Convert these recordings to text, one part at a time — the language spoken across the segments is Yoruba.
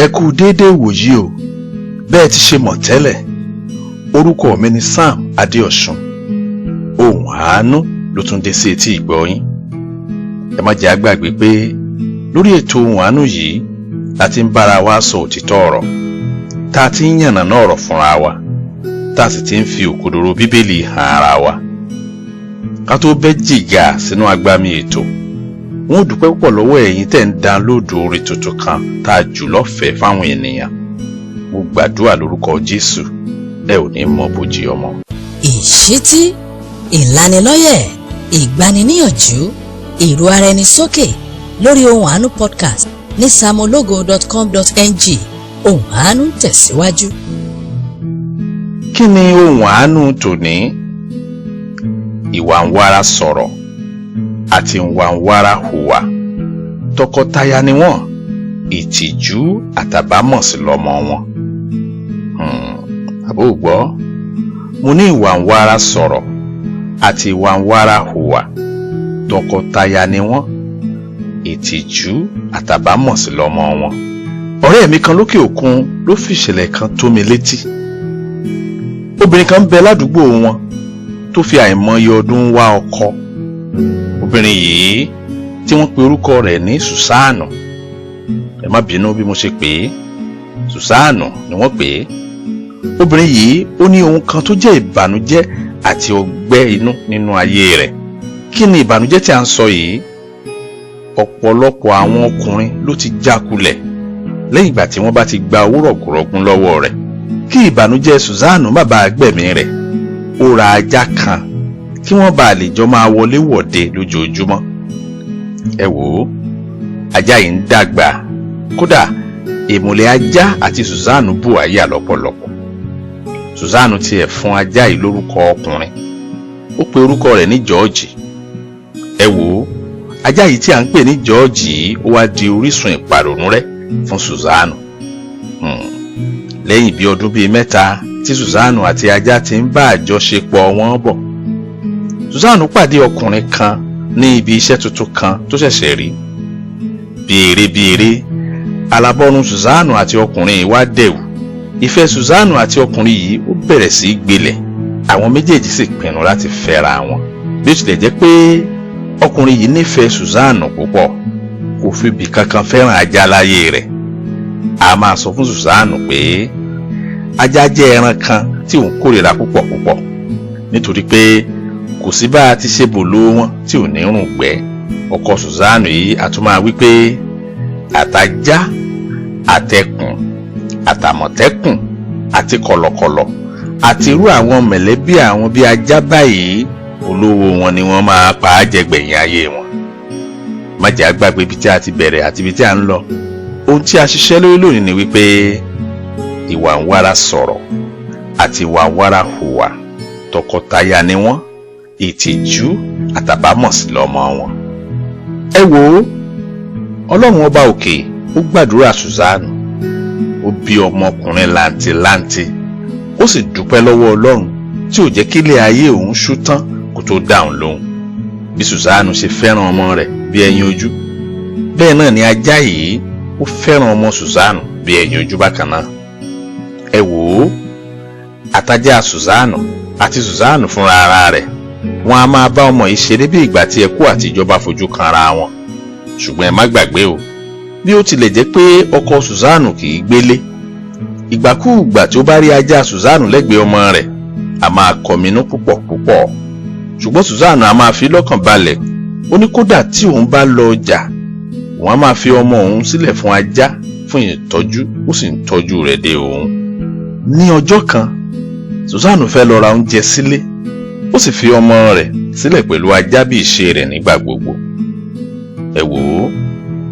Ẹ kú déédéé wòyí o. Bẹ́ẹ̀ ti ṣe mọ̀ tẹ́lẹ̀, orúkọ mi ni Sam Adéọ̀sùn. Ohùn àánú ló tún dé sí etí ìgbọ́ yín. Ẹ má jẹ́ á gbàgbé pé lórí ètò Ohùn Àánú yìí la ti ń bára wa sọ òtítọ́ ọ̀rọ̀, tá a ti ń yànnàná ọ̀rọ̀ fúnra wa, tá a sì ti ń fi òkodoro Bíbélì hàn ara wa. Ká tó bẹ́ jìgà sínú agbami ètò, wọn ò dúpẹ́ púpọ̀ lọ́wọ́ ẹ̀yin tẹ́ ń dánlóòdù orin tuntun kan tá a jù lọ́fẹ̀ẹ́ fáwọn ènìyàn. Mo gbàdúrà lórúkọ Jésù, ẹ ò ní mọ bòjì ọmọ. Ìṣítí, ìlanilọ́yẹ̀, ìgbaniníyànjú, ìró ara ẹni sókè lórí Ohùn Àánú podcast ní samologo.com.ng. Ohùn Àánú ń tẹ̀síwájú. Kí ni ohùn àánú tòní? Ìwà ń wára sọ̀rọ̀ àti ìwà ń wára hùwà. Tọkọtaya ni wọ́n, ìtìjú àtàbámọ̀ sí lọ́mọ wọn. Àbó gbọ́, mo ní ìwà ń wára sọ̀rọ̀ àti ìwà ń wára hùwà. Tọkọtaya ni wọ́n, ìtìjú àtàbámọ̀ sí lọ́mọ wọn. Ọ̀rẹ́ mi kan lókè òkun ló fi ìṣẹ̀lẹ̀ kan tó mi létí. Obìnrin kan ń bẹ ládùúgbò wọn tó fi àìmọye ọdún wá ọkọ. Obìnrin yìí tí wọ́n pe orúkọ rẹ̀ ní Sùsáànù. Ẹ má bínú bí mo ṣe pè é, Sùsáànù ni wọ́n pè é. Obìnrin yìí ó ní ohun kan tó jẹ́ ìbànújẹ́ àti ọgbẹ́ inú nínú ayé rẹ̀. Kí ni ìbànújẹ́ tí a ń sọ yìí? Ọ̀pọ̀lọpọ̀ àwọn ọkùnrin ló ti jákulẹ̀ lẹ́yìn ìgbà tí wọ́n bá ti gba owó rọ̀gùrọ̀gùn lọ́wọ́ rẹ̀. Kí ìbànújẹ́ Sùsáànù má bàa gbẹ̀mí rẹ̀, ó ra ajá kan kí wọ́n bá lè jọ máa wọlé wọ̀de lójoojúmọ́. Ẹ wò ó, ajá yìí ń dàgbà, kódà ìmùlẹ̀ ajá àti Sùsáànù bù àyà lọ́pọ̀lọpọ̀. Sùsáànù tiẹ̀ fún ajá yìí lórúkọ ọkùnrin, ó pe orúkọ rẹ̀ ní Jọ́ọ̀jì. Ẹ wò ó, ajá yìí tí à ń pè ní Jọ́ọ̀jì yìí ó wá di orísun ìpàrònú rẹ̀ fún Sùsáànù. Lẹ́yìn bí ọdún bíi 3 tí Sùsáànù àti ajá ti ń bá àjọṣepọ̀ wọn bọ̀, Sùsáànù pàdé ọkùnrin kan ní ibi iṣẹ́ tuntun kan tó ṣẹ̀ṣẹ̀ rí. Bí eré bí eré, alábọ́run Sùsáànù àti ọkùnrin yìí wá dẹ̀wù. Ìfẹ́ Sùsáànù àti ọkùnrin yìí ó bẹ̀rẹ̀ sí í gbilẹ̀. Àwọn méjèèjì sì pinnu láti fẹ́ra wọn. Bí ó tilẹ̀ jẹ́ pé ọkùnrin yìí nífẹ̀ẹ́ Sùsáànù púpọ̀, kò fi ibì kankan fẹ́ràn ajá láyé rẹ̀. A máa sọ fún Sùsáànù pé ajá jẹ́ ẹran kan tí òun kórìíra púpọ̀ púpọ̀, nítorí pé kò sí bá a ti ṣe bòló wọn tí ò ní rùn gbẹ́. Ọkọ Sùsáànù yìí a tún máa wí pé àtajá, àtẹkùn, àtàmọ̀tẹ́kùn àti kọ̀lọ̀kọ̀lọ̀ àti irú àwọn mẹ̀lẹ́bí àwọn bí ajá báyìí, olówó wọn ni wọ́n máa pa á jẹ gbẹ̀yìn ayé wọn. Má jẹ́ á gbàgbé ibi tí a ti bẹ̀rẹ̀ àti ibi tí a ń lọ. Ohun tí a ṣiṣẹ́ lórí lónìí ni wípé ìwà ń wára sọ̀rọ̀ àti ìwà ń wára hùwà, tọkọtaya ni wọ́n, ìtìjú àtàbámọ̀ sí lọ́mọ wọn. Ẹ wò ó, Ọlọ́run ọba òkè ó gbàdúrà Sùsáànù, ó bí ọmọkùnrin làǹtìlanti, ó sì dúpẹ́ lọ́wọ́ Ọlọ́run tí ò jẹ́ kílé ayé òun ṣú tán kó tó dá òun lóhùn. Bí Sùsáànù ṣe fẹ́ràn ọmọ rẹ̀ bí ẹyin ojú, bẹ́ẹ̀ náà ni ajá yìí ó fẹ́ràn ọmọ Sùsáànù bí ẹyin ojú bákan náà. Ẹ wò ó, àtajá Sùsáànù àti Sùsáànù fúnra ara rẹ̀, wọn a máa bá ọmọ yìí ṣeré bí ìgbà tí ẹkú àti ìjọba fojú kan ara wọn. Ṣùgbọ́n ẹ má gbàgbé o, bí ó tilẹ̀ jẹ́ pé ọkọ Sùsáànù kì í gbélé, ìgbàkúùgbà tí ó bá rí ajá Sùsáànù lẹ́gbẹ̀ẹ́ ọmọ rẹ̀, a máa kọminú púpọ̀ púpọ̀. Ṣùgbọ́n Sùsáànù a máa fi lọ́kàn balẹ̀. Ó ní kódà tí òun bá lọ ọjà, òun á máa fi ọmọ òun sílẹ̀ fún ajá fún ìtọ́jú, ó sì ń tọ́jú rẹ̀ dé òun. Ní ọjọ́ kan, Sùsáànù fẹ́ lọ ra oúnjẹ sílé, ó sì fi ọmọ rẹ̀ sílẹ̀ pẹ̀lú ajá bí ìṣe rẹ̀ nígbà gbogbo. Ẹ wò ó,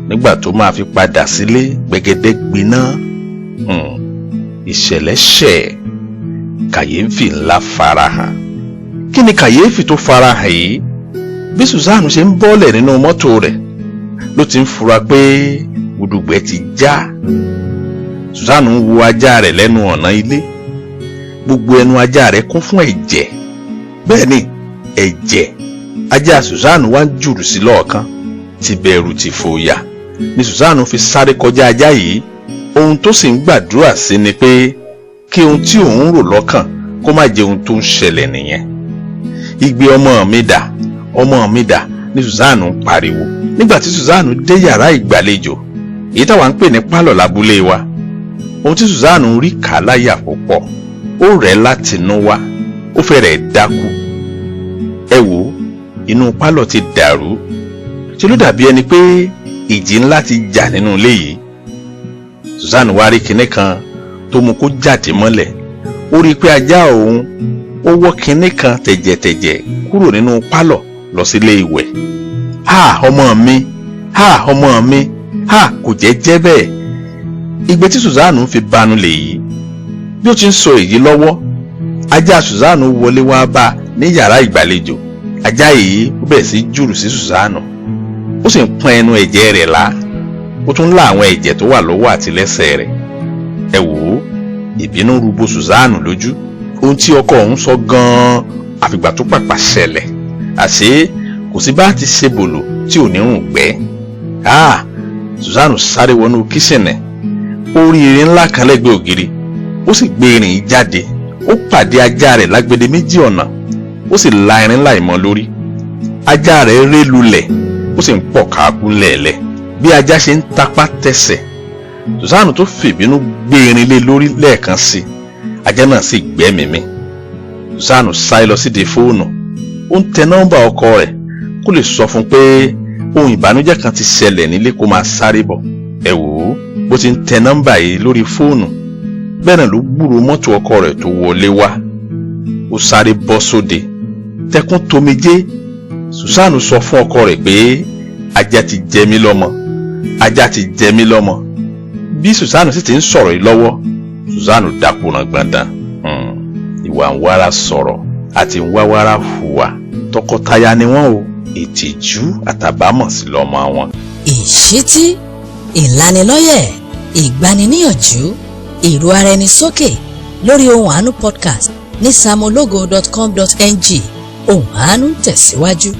nígbà tó máa fi padà sílé, gbẹ̀gẹ̀dẹ̀ gbiná. Ìṣẹ̀lẹ̀ ṣẹ̀, kàyéfì ńlá farahàn. Kí ni kàyéfì tó farahàn yìí? Bí Sùsáànù ṣe ń bọ́lẹ̀ nínú mọ́tò rẹ̀ ló ti ń fura pé gudugbẹ̀ ti já. Sùsáànù ń wo ajá rẹ̀ lẹ́nu ọ̀nà ilé. Gbogbo ẹnu ajá rẹ̀ kún fún ẹ̀jẹ̀. Bẹ́ẹ̀ ni ẹ̀jẹ̀. Ajá Sùsáànù wá ń jùrù sí lọ́ọ̀kan. Ti bẹ̀rù ti fòyà ni Sùsáànù fi sáré kọjá ajá yìí Ohun tó sì ń gbàdúrà sí ni pé kí ohun tí òun rò lọ́kàn kó má jẹ́ ohun tó ń ṣẹlẹ̀ nìyẹn. Igbe ọmọ mi dà, ọmọ mi dà ní Suzanne ń pariwo. Nígbà tí Suzanne dé yàrá ìgbàlejò, èyí táwa ń pè ní pálọ̀ lábúlé wa, ohun tí Suzanne rí kà láyà púpọ̀. Ó rẹ̀ látinú wá, ó fẹ́rẹ̀ dákú. Ẹ wò ó, inú pálọ̀ ti dàrú. Ṣe ló dàbí ẹni pé ìjì ńlá ti jà nínú ilé yìí. Suzanne wá rí kinní kan tó mú kó jáde mọ́lẹ̀. Ó rí i pé ajá òun ó wọ́ kinní kan tẹ̀jẹ̀tẹ̀jẹ̀ kúrò nínú pálọ̀ lọ sílé ìwẹ̀. Ha ọmọ mi, ha ọmọ mi, ha kò jẹ́ jẹ́ bẹ́ẹ̀. Igbe tí Suzanne fi banu lèyí. Bí ó ti ń sọ èyí lọ́wọ́, ajá Suzanne wọlé wá bá ní yàrá ìgbàlejò. Ajá yìí ó bẹ̀rẹ̀ sí jùrù sí Suzanne. Ó sì ń pọ́n ẹnu ẹ̀jẹ̀ rẹ̀ lá. Ó tún lá àwọn ẹ̀jẹ̀ tó wà lọ́wọ́ àti lẹ́sẹ̀ rẹ̀. Ẹ wò ó, ìbínú rúbo Suzanne lójú. Ohun tí ọkọ òun sọ gan-an àfìgbà tó pàpà ṣẹlẹ̀. Àṣé kò sí bá ti ṣe bòlò tí ò ní rùn gbẹ́. Suzanne sáré wọnú kíṣìnì. Ó rí irin ńlá kan lẹ́gbẹ̀ẹ́ ògiri. Ó sì gbé irin yìí jáde. Ó pàdé ajá rẹ̀ lágbede méjì ọ̀nà. Ó sì la irin ńlá ìmọ̀ lórí. Ajá rẹ̀ ré lulẹ̀, ó sì ń pọ̀ káàkú lẹ̀lẹ̀. Bí ajá ṣe ń tapá tẹsẹ̀, Suzanne tó fìbínú gbé irin lé lórí lẹ́ẹ̀kan sí i. Ajá náà sì gbẹ́mìí mì. Suzanne sáré lọ sídìí fóònù. Ó ń tẹ nọ́mbà ọkọ rẹ̀ kó lè sọ fún pé ohun ìbànújẹ́ kan ti ṣẹlẹ̀ nílé kó máa sáré bọ̀. Ẹ wò ó, bó ti ń tẹ nọ́mbà yìí lórí fóònù, bẹ́ẹ̀ náà ló gbúròó mọ́tò ọkọ rẹ̀ tó wọlé wá. Ó sáré bọ́ sóde. Tẹkún tomijé, Suzanne sọ fún ọkọ rẹ̀ pé ajá ti jẹ mí lọ́mọ, ajá ti jẹ mí lọ́mọ. Bí Suzanne sì ti ń sọ̀rọ̀ yìí lọ́wọ́, Suzanne dákú rangbandan. Ìwà ń wára sọ̀rọ̀ àti ń wáwára hùwà. Tọkọtaya ni wọ́n o, ìtìjú àtàbámọ̀ sí lọ́mọ wọn. Ìṣítí, ìlanilọ́yẹ̀, ìgbaniníyànjú, èrò ara ẹni sókè lórí Ohùn Àánú podcast ní samologo.com.ng. Ohùn Àánú ń tẹ̀síwájú.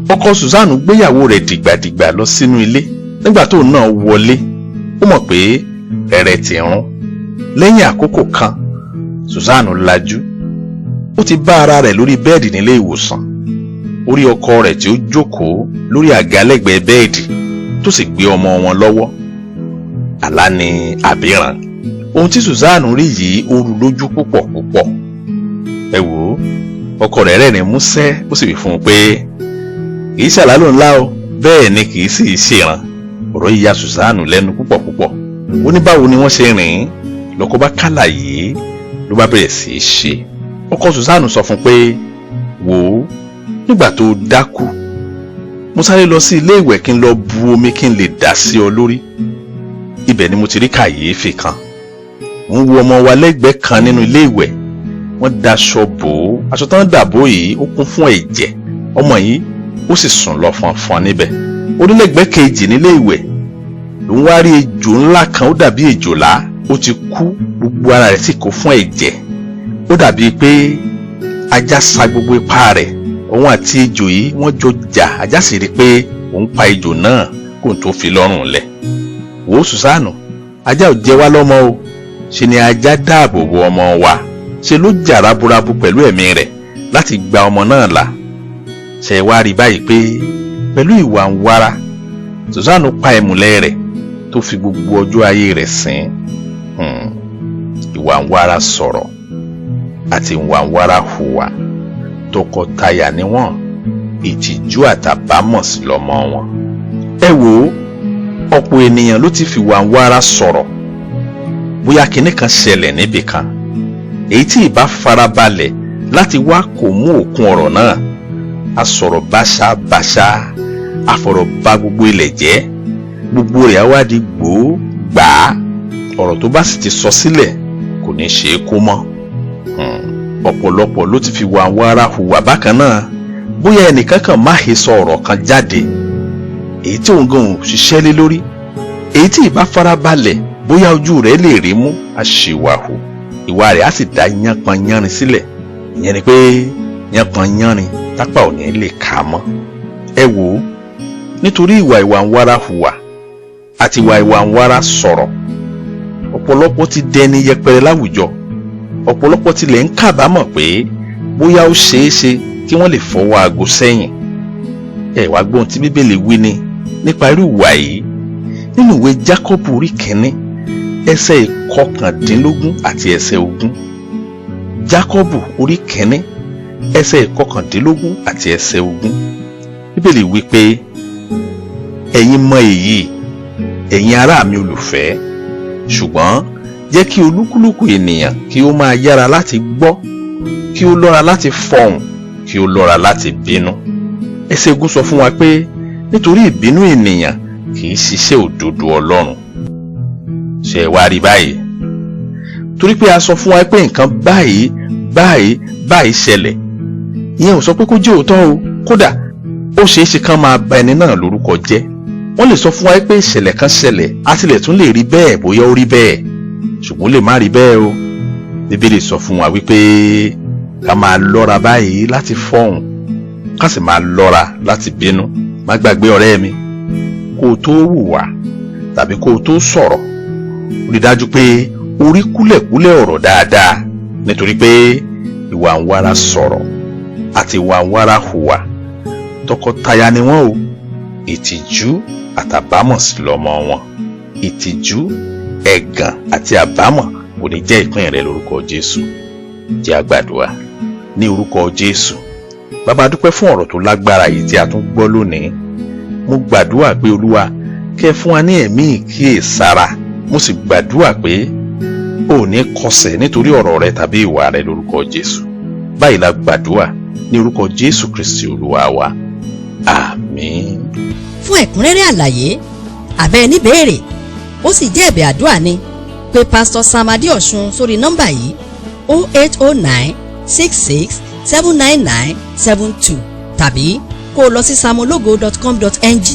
Ọkọ Suzanne gbéyàwó rẹ̀ dìgbàdìgbà lọ sínú ilé. Nígbà tó náà wọlé, ó mọ̀ pé rẹ̀rẹ̀ ti rún. Lẹ́yìn àkókò kan, Suzanne lajú. Ó ti bá ara rẹ̀ lórí bẹ́ẹ̀dì nílé ìwòsàn. Ó rí ọkọ rẹ̀ tí ó jókòó lórí àga lẹ́gbẹ̀ẹ́ bẹ́ẹ̀dì tó sì gbé ọmọ wọn lọ́wọ́. Àlá ni àbíràn. Ohun tí Suzanne rí yìí ó rú lójú púpọ̀ púpọ̀. Ẹ wò ó, ọkọ rẹ̀ rẹ́rìn músẹ́, ó sì wí fún un pé kì í ṣàlálò ńlá o, bẹ́ẹ̀ ni kì í sì ṣèràn. Ọ̀rọ̀ yìí ya Suzanne lẹ́nu púpọ̀ púpọ̀. Ó ní báwo ni wọ́n ṣe rìn lọ́kọ bá kàlàyé ló bá bẹ̀rẹ̀ sí í ṣe. Ọkọ Suzanne sọ fún un pé wò ó, nígbà tó dákú, mo sáré lọ sí ilé ìwẹ̀ kí n lọ bu omi kí n lè dà sí ọ lórí. Ibẹ̀ ni mo ti rí kàyéfì kan. Mo ń wo ọmọ wa lẹ́gbẹ̀ẹ́ kan nínú ilé ìwẹ̀. Wọ́n daṣọ bò ó. Aṣọ tán dàbò yìí ó kún fún ẹ̀jẹ̀. Ọmọ yìí ó sì sùn lọ fọnfọn níbẹ̀. Onílẹ̀gbẹ́ kejì nílé ìwẹ̀ ló ń wá rí ejò ńlá kan, ó dàbí ejòlá. Ó ti kú, gbogbo ara rẹ̀ sì kún fún ẹ̀jẹ̀. Ó dàbí pé ajá sa gbogbo ipá rẹ̀. Òun àti ejò yìí wọ́n jọ jà. Ajá sì rí i pé òun pa ejò náà kó tó fi lọ́rùn lẹ̀. Wò ó Suzanne, ajá ò jẹ wá lọ́mọ o. Ṣe ni ajá dáàbò bo ọmọ wa. Ṣe ló jà raburabu pẹ̀lú ẹ̀mí rẹ̀ láti gba ọmọ náà là. Ṣe wá rí báyìí pé pẹ̀lú ìwà ń wára, Suzanne pa ìmùlẹ̀ rẹ̀ tó fi gbogbo ọjọ́ ayé rẹ̀ sìn. Ìwà ń wára sọ̀rọ̀ àti ìwà ń wára hùwà. Tọkọtaya ni wọ́n, ìtìjú àtàbámọ̀ sí lọ́mọ wọn. Ẹ wò ó, ọ̀pọ̀ ènìyàn ló ti fi ìwà ń wára sọ̀rọ̀. Bóyá kinní kan ṣẹlẹ̀ níbì kan, èyí tí ìbá farabalẹ̀ láti wá kò mú òkun ọ̀rọ̀ náà. A sọ̀rọ̀ báṣabàṣa, a fọ̀rọ̀ bà gbogbo ilẹ̀ jẹ́. Gbogbo rẹ̀ á wá di gbòó gbàá. Ọ̀rọ̀ tó bá sì ti sọ sílẹ̀ kò ní ṣe é kó mọ́. Ọ̀pọ̀lọpọ̀ ló ti fi wà wára hùwà bákan náà. Bóyá ẹnìkan kan má he sọ ọ̀rọ̀ kan jáde, èyí tí òun gan ò ṣiṣẹ́ lé lórí, èyí tí ìbá farabalẹ̀ bóyá ojú rẹ̀ lè rí mú, aṣèwàhù. Ìwà rẹ̀ á sì dá yánpọnyánrin sílẹ̀. Ìyẹn ni pé yánpọnyánrin tápà ò ní lè kà mọ́. Ẹ wò ó, nítorí ìwà ìwà ń wára hùwà àti ìwà ìwà ń wára sọ̀rọ̀, Ọ̀pọ̀lọpọ̀ ti dẹni yẹpẹrẹ láwùjọ. Ọ̀pọ̀lọpọ̀ tilẹ̀ ń kábàámọ̀ pé bóyá ó ṣeé ṣe kí wọ́n lè fọwọ́ aago sẹ́yìn. Ẹ wá gbóhun tí Bíbélì wí ni nípa irú ìwà yìí nínú ìwé Jákọ́bù orí 1 ẹsẹ̀ 19 àti ẹsẹ̀ 20. Jákọ́bù orí 1 ẹsẹ̀ 19 àti ẹsẹ̀ 20. Bíbélì wí pé, ẹ̀yin mọ èyí, ẹ̀yin ará mi olùfẹ́, ṣùgbọ́n jẹ́ kí olúkúlùkù ènìyàn kí ó máa yára láti gbọ́, kí ó lọ́ra láti fọhùn, kí ó lọ́ra láti bínú. Ẹsẹ̀ 20 sọ fún wa pé nítorí ìbínú ènìyàn kì í ṣiṣẹ́ òdodo Ọlọ́run. Ṣé ẹ wá rí báyìí? Torí pé a sọ fún wa pé nǹkan báyìí báyìí báyìí ṣẹlẹ̀, ìyẹn ò sọ pé kó jẹ́ òótọ́ o. Kódà ó ṣeé ṣe kán máa ba ẹni náà lórúkọ jẹ́. Wọ́n lè sọ fún wa pé ìṣẹ̀lẹ̀ kan ṣẹlẹ̀, a tilẹ̀ tún lè rí bẹ́ẹ̀ bóyá ó rí bẹ́ẹ̀, ṣùgbọ́n ó lè má rí bẹ́ẹ̀ o. Bíbélì sọ fún wa wípé ká máa lọ́ra báyìí láti fọhùn, ká sì máa lọ́ra láti bínú. Má gbàgbé ọ̀rẹ́ mi, kó o tó hùwà tàbí kó o tó sọ̀rọ̀, rí dájú pé o rí kúlẹ̀kúlẹ̀ ọ̀rọ̀ dáadáa, nítorí pé ìwà ń wára sọ̀rọ̀ àti ìwà ń wára hùwà tọkọtaya ni wọ́n o. Ìtìjú àtàbámọ̀ sí lọ́mọ wọn. Ìtìjú, ẹ̀gàn àti àbámọ̀ kò ní jẹ́ ìpín rẹ lórúkọ Jésù. Jẹ́ a gbàdúrà ní orúkọ Jésù. Bàbá, dúpẹ́ fún ọ̀rọ̀ tó lágbára yìí tí a tún gbọ́ lónìí. Mo gbàdúrà pé Olúwa kẹ́ fún wa ní ẹ̀mí ìkíyèsára. Mo sì gbàdúrà pé o ò ní kọsẹ̀ nítorí ọ̀rọ̀ rẹ tàbí ìwà rẹ lórúkọ Jésù. Báyìí la gbàdúrà ní orúkọ Jésù Kristi Olúwa wa. Àmín. Fún ẹ̀kúnrẹ́rẹ́ àlàyé àbẹ́ níbèèrè, ó sì jẹ́ ẹ̀bẹ̀ àdúrà ni, pé Pásítọ̀ Sam Adéọ̀sùn sórí nọ́mbà yìí: 08096679972, tàbí kó o lọ sí samologo.com.ng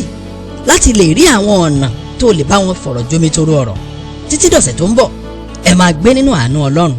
láti lè rí àwọn ọ̀nà tó lè bá wọn fọ̀rọ̀ jómitoro ọ̀rọ̀. Títí dọ̀sẹ̀ tó ń bọ̀, ẹ máa gbé nínú àánú Ọlọ́run.